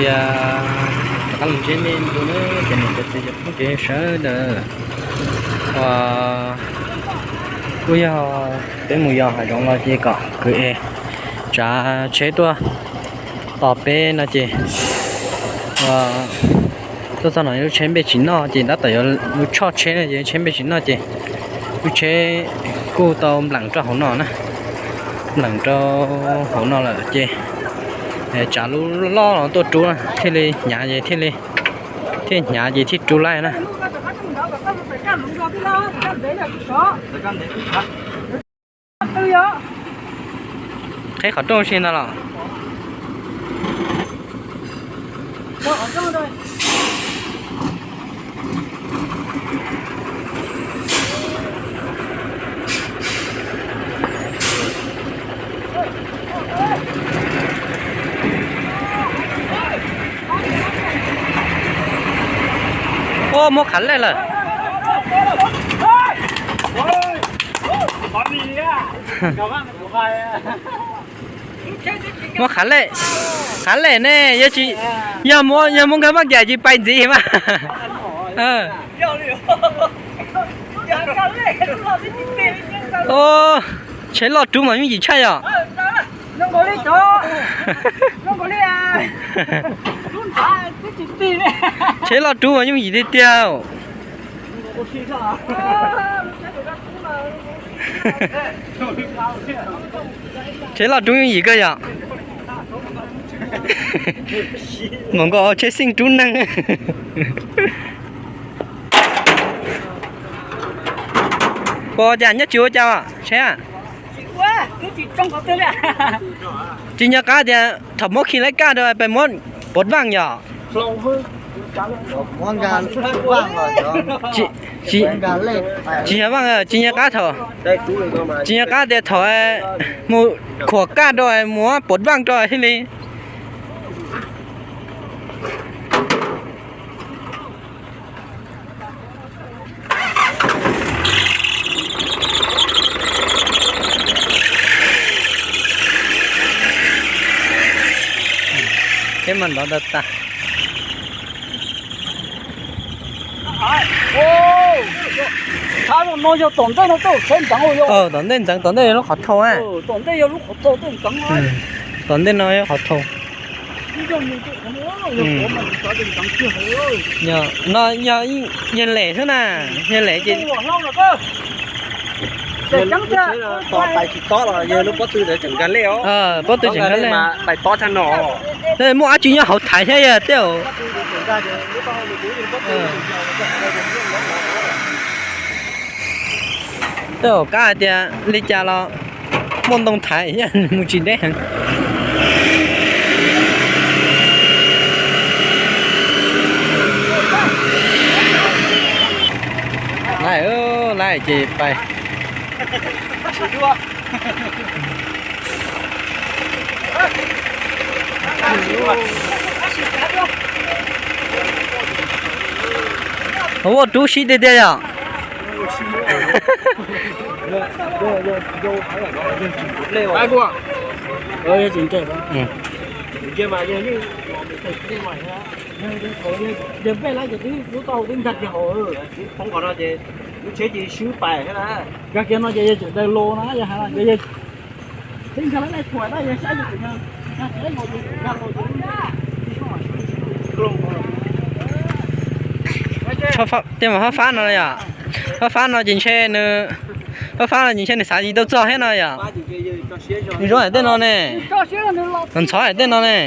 Tias rov qab los ntsib nej dua na cov niam cov txiv cov phooj ywg sawv daws. Kuj yog peb mus yos hav zoov los ces kom kwv es tsav tsheb tuaj tos peb no ces tuaj txog no lub tsheb npej tsis noj ces tab tom yuav mus tshoj tsheb no ces tsheb npej tsis noj ces lub tsheb kuj tau npleem rau hauv no na, npleem rau hauv no lawm ces tsav lub loj no tuaj rub na thiaj li hnyav ces thiaj li, thiaj hnyav ces thiaj rub laij na. Qheb qhov rooj si ntag los? Ua muab qhav lej lawm. Muab qhav lej, qhav lej ne, yog tsis, yog muab, yog muab nkag maj cam tsis pais ntxiv mas. Tsheb loj rub mas yooj yim tshaj yom. Tsheb loj rub mas yooj yim tiag tiag. Tsheb loj rub yooj yim kawg yom. Mus nkaus tsheb xeej rub neeg. Ua cas nyob tsis ua cas tsheb? Tsis nco qab tias thaum muab khi laj kaj rau pes muab puav vaaj yom. Tsis yog vaaj, tsis nco qab thaum, tsis nco qab tias thaum mus khuam kaj rau mus puav vaaj rau thiaj li. Peb mas ntov ntawd tas. Tom ntej ntxeev, tom ntej lub qhov thau. Tom ntej no yog qhov thau. No yog lem xwb na, yog lem ces pob tw tseem nkag lej. Muaj dab tsi nyob hauv thaiv thiab yog tej, tej zaum kab hais tias li cas los muaj ntoo thaiv mus tsis deb heev. Laiv, laiv ces pais. Ua rub sib tiag tiag yom. Tej mas fab fab no yom, fab fab no ces ntshe nws, fab fab no ces ntshe nws xav tsis tau txog thiab no yom. Nws zoo hais tej no ne, ntxhov hais tej no ne.